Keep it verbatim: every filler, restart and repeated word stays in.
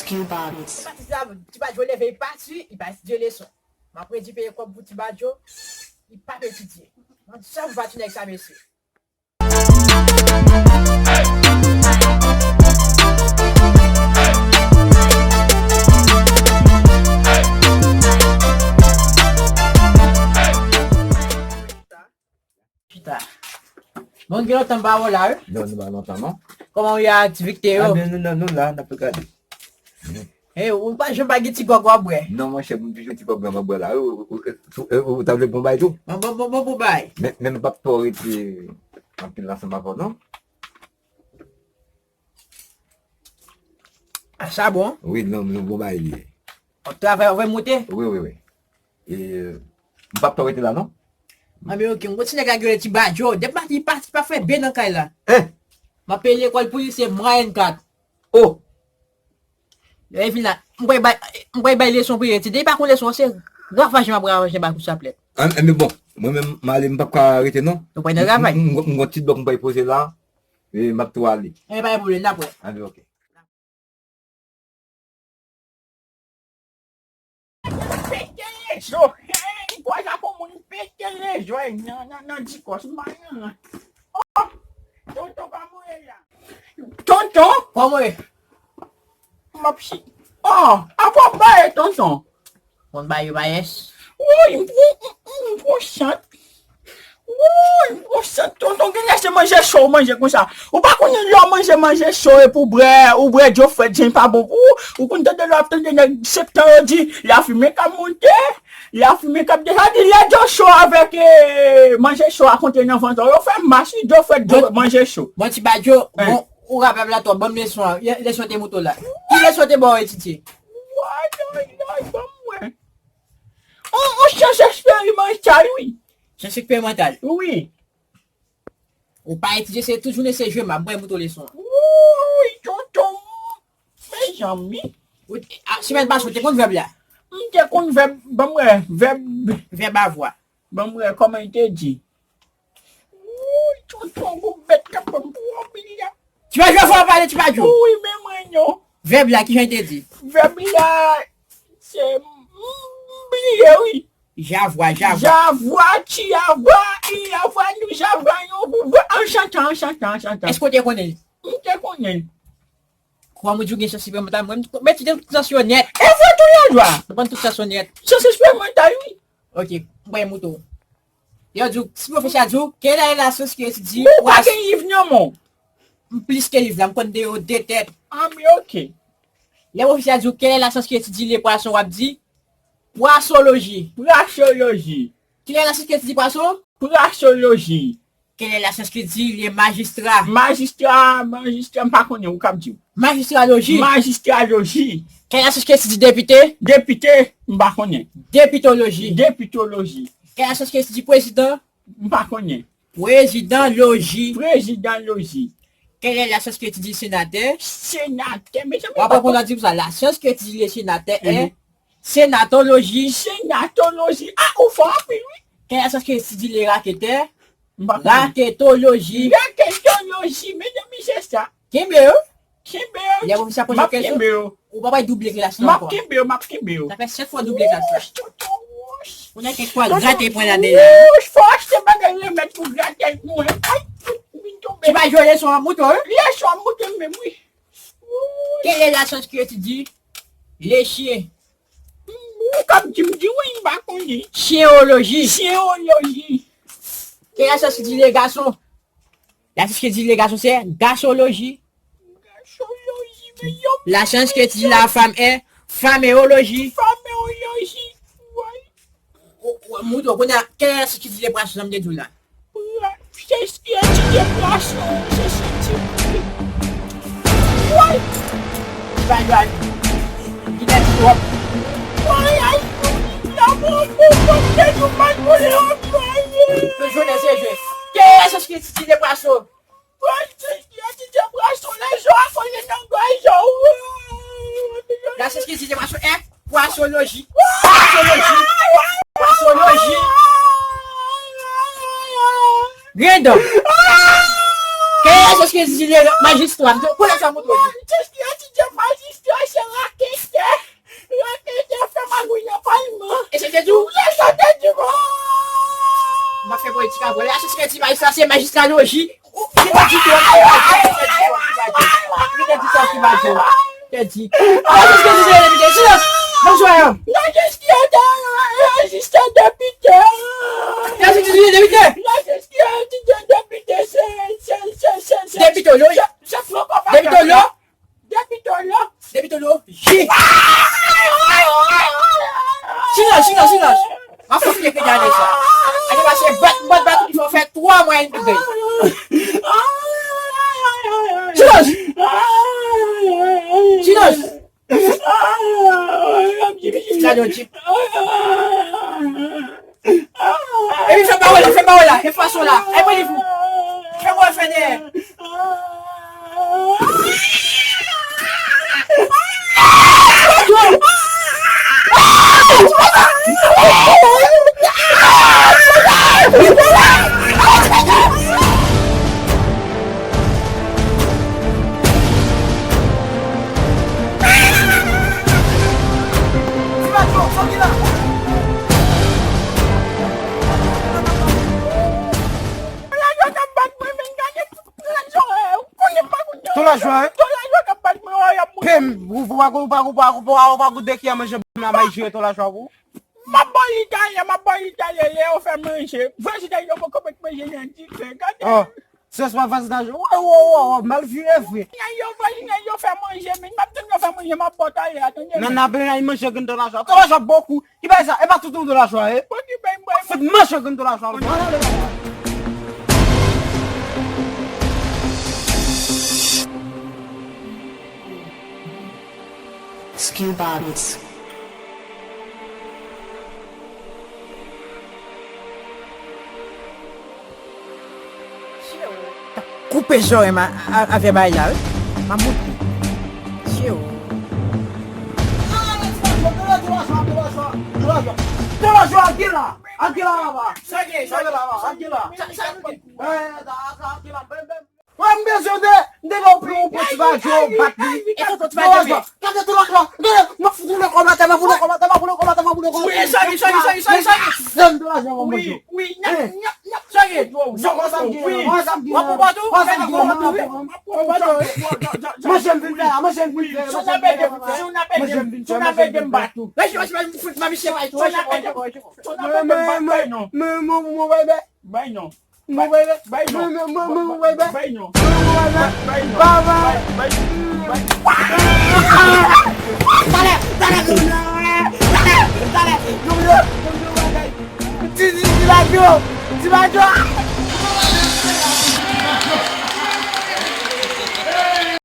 Ti Badjo leve, li pati, li pa etidye leson. M ap redi peye kòb pou Ti Badjo, li p ap etidye. Mwen di sa pou pati nèg sa, mesye. Chita. Bon, gen lontan m pa wè w la, wi. Non, nou pa lontan, non. Kòman w ye, aktivite yo? Ah, ben, nou, nou, nou la, n ap gade. E, ou pa janm pa gen ti gwòg w ap bwè? Non, monchè, m toujou ti gwòg mwen ap bwè la. Ou, ou, ou, ou, ou ta vle bon bay tou? Bon, bon, bon, bon pou bay. Men, men m p ap twò rete anpil ansanm avè w, non. A, sa bon? Wi, non, non, bon bay li ye. Travay ou vle moute? Wi, wi, wi. E, m p ap twò rete la, non. Anben, oke, m kontinye gade Ti Badjo. Depi maten, li pati, pa fè be nan kay la. Hein? M ap peye lekòl pou li, se mwayèn kat. Oh! Lè l vin la, m pral bay, m pral bay leson pou li etidye. Li pa konn leson, se ravaje m ap ravaje ba kou chaplèt. An, anben bon, mwen menm, m ale, m p ap ka rete, non. Ou pral nan travay? M, m, m gon ti blòk m pral poze la, e m ap tou ale. Anben, pa gen pwoblèm, n ap wè. Anben, oke. Pete lezo, hey, kwa sa pou moun pete lezo, hey, nan, nan, nan dikòs, m pa nan. Oh, tonton pa mouri la. Tonton? Kòman w ye? M ap si. Oh, apa w bay, tonton? Konn bay yo pa yès. Woy, m pran, m, m, m pran chant. Woy, m pran chant, tonton, genlè se manje cho w manje konsa. Ou pa konnen lè w manje manje cho epi w bwè, ou bwè dlo frèt, jan pa bon pou ou. Ou konn tande lè w ap tande nèg septan yo di, lafimen k ap monte, lafimen k ap desann, lè dlo cho avèk, eh, manje cho a kontre nan vant ou, yo fè mas wi, dlo frèt, dlo, manje cho. Bon, Ti Badjo, bon, ou rapè m la twòp, ban m leson an. Leson te moute w la. Ki leson te ba w etidye? Woy, woy, woy, ban m wè. On, on syans eksperimantal, wi. Syans eksperimantal? Wi. Ou pa etidye, se tout jounen se jwe m ap bwè, moute w leson an. Woy, tonton. Mezanmi. Ou, a, semèn pase, ou te konn vèb la? M te konn vèb, ban m wè, vèb. Vèb avwa. Ban m wè kòman li te di. Woy, tonton, gon bèt k ap ban m pwoblèm. Ti Badjo, fò w pale, Ti Badjo. Wi, men mwen non. Vèb la, kijan l te di? Vèb la, se, m, m bliye, wi. Javwa, javwa. Javwa, ti avwa, i avwa, nou javwa, yon pou vwa. An chantan, an chantan, an chantan. Èske w te konnen l? M te konnen l. Kòman w di w gen syans eksperimantal, mwen, m etidye tout syans yo nèt. E vre tou yon dwa. Mwen konn tout syans yo nèt. Syans eksperimantal, wi. Oke, m pral moute w. Yo di w, si pwofesè a di w, quelle est la science qui étudie... Ou pa gen liv nan men w. M plis ke liv la, m konn de yo de tèt. Anben, oke. Lè pwofesè a di w, quelle est la science qui étudie les poissons, w ap di, pwasoloji. Pwasoloji. Quelle est la science qui étudie poisson? Pwasoloji. Quelle est la science qui étudie les magistrats? Majistra, majistra, m pa konnen, ou k ap di w. Majistraloji. Majistraloji. Quelle est la science qui étudie député? Depite, m pa konnen. Depitoloji. Depitoloji. Quelle est la science qui étudie président? M pa konnen. Présidentologie. Présidentologie. Quelle est la science qui étudie sénateur? Sénateur, mezanmi, w ap reponn an di konsa, la science qui étudie les sénateurs est sénatologie. Sénatologie. Ah, ou fò anpil, wi. Quelle est la science qui étudie les raketeurs? M pa konnen. Raketologie. Raketologie, mezanmi, se sa. Kenbe yo. Kenbe yo. Lè pwofesè a poze w kesyon, ou pa bay double klas la ankò. M ap kenbe yo, m ap kenbe yo. Sa fè sèt fwa w double klas la. Wouch, tonton, wouch. Ou nan kèk fwa grate pwen la deyò. Wouch, fò achte bagay remèd pou grate mwen. Ay, m vin tonbe. Ti Badjo, leson an moute w, wi. Leson an moute m menm, wi. Wouch. Quelle est la science qui étudie les chiens? Ou k ap di m, di wi, m pa konnen. Chenwoloji. Chenwoloji. Quelle est la science qui étudie les garçons? La science qui étudie les garçons, c'est garçologie. Garçologie, men yo. La science qui étudie la femme est femmeologie. Femmeologie, wi. Ou, ou, mouton, kounye a, quelle est la science qui étudie les poissons, sa m te di w la? Pra-, se ki etidye pwason, se syantifik. Wi. Bay, bay. Li nèg twòp. Ay, ay, la, bon, bon, bon, te nou pa konnen anpil. Tout jounen se jwe. Quelle est la science qui étudie les poissons? Pwason, etidye pwason, lezo a kole nan gòj ou. La science qui étudie les poissons est poissologie. Poissologie. Poissologie. Grenn dan. Quelle est la science qui étudie les magistrats? Kounye a sa mouton. La science qui étudie magistrat, se Raketè, raketè fè magouy nan palman. E sa te di w? E sa te di w? M ap fè politik avè w. Lè a se di majistra, se majistra loji. Li te di tou, li te di tou, li te di tou, li te di tou, li te di tou. Majistra, se depite. Silans! Bonjou, madanm. Majistra, majistra depite. Majistra, depite. Majistra, depite, se, se, se, se, se. Depite, wi. Depite, wi. Depitolo. Depitolo. Ye. Silans, silans, silans. M ap fè kite pede ale sa. Ane pase bat, bat, bat, ki fè twa mwa e demi pou gay. Silans. Silans. Sa yo di. Epi fè pawòl la, fè pawòl la, e fason la, e mwen li fou. Fè mwen fè dèyè. Ton lajwa, hein? Ton lajwa k ap bat mwen, oh, y ap mouri. Pem, ou pa, ou pa, ou pa, ou pa, ou pa goute ki a manje m la, may jere ton lajwa pou. M ap ba w li talè, m ap ba w li talè, lè yo fè manje. Vre, si yo poko met manje nan dife, gade. Oh, se pa fasil nan jwe. Wè, wè, wè, wè, mal vire vre. Nèg yo vre, nèg yo fè manje, men m ap tann yo fè manje, m ap ba w talè a, tande. Nan, nan, ben, nan, manje grenn ton lajwa. Ton lajwa bokou. Ki bagay sa? E pa tout moun ton lajwa, e? Bon, ki bay, bay. Fout manje grenn ton lajwa. Bon, ale, ale. Skill Bobbies. Koupe zòrèy m a, a, avè bagay la, wi. M ap montre. Tcheo. Ton lajwa, al gen la. Al gen la, laba. Sa gen, sa gen la, al gen la. Sa, sa nou gen? Wè, sa, sa, al gen la. Bèm, bèm. Wè, m bezwen de, m te ba w yon pwenti badjo, bat li. E tonton ti badjo, wi. Gade ton lajwa, gade, m ap fout ou nan kòm atè, m ap fout ou nan kòm atè, m ap fout ou nan kòm atè, m ap fout ou nan kòm atè. Wi, sòli, sòli, sòli, sòli, sòli. Gade ton lajwa, mwen, wi, wi, n ap, n ap, sòli. Wè sa m gen, wè sa m gen, wè sa m gen, wè sa m gen. W ap pran baton, w ap pran baton, wi. Manje m vin fè la, manje m vin fè, manje m vin fè, manje m vin fè, manje m vin fè. Lè si w ap fout mami se bay tou. Bay non. Bay non. Bay non. Bay non. Bay non. Bay non. Bay non. Bay non. Bay non. Bay non. Bay non. Talè, talè, talè, talè, talè. Ti, ti, ti badjo, ti badjo.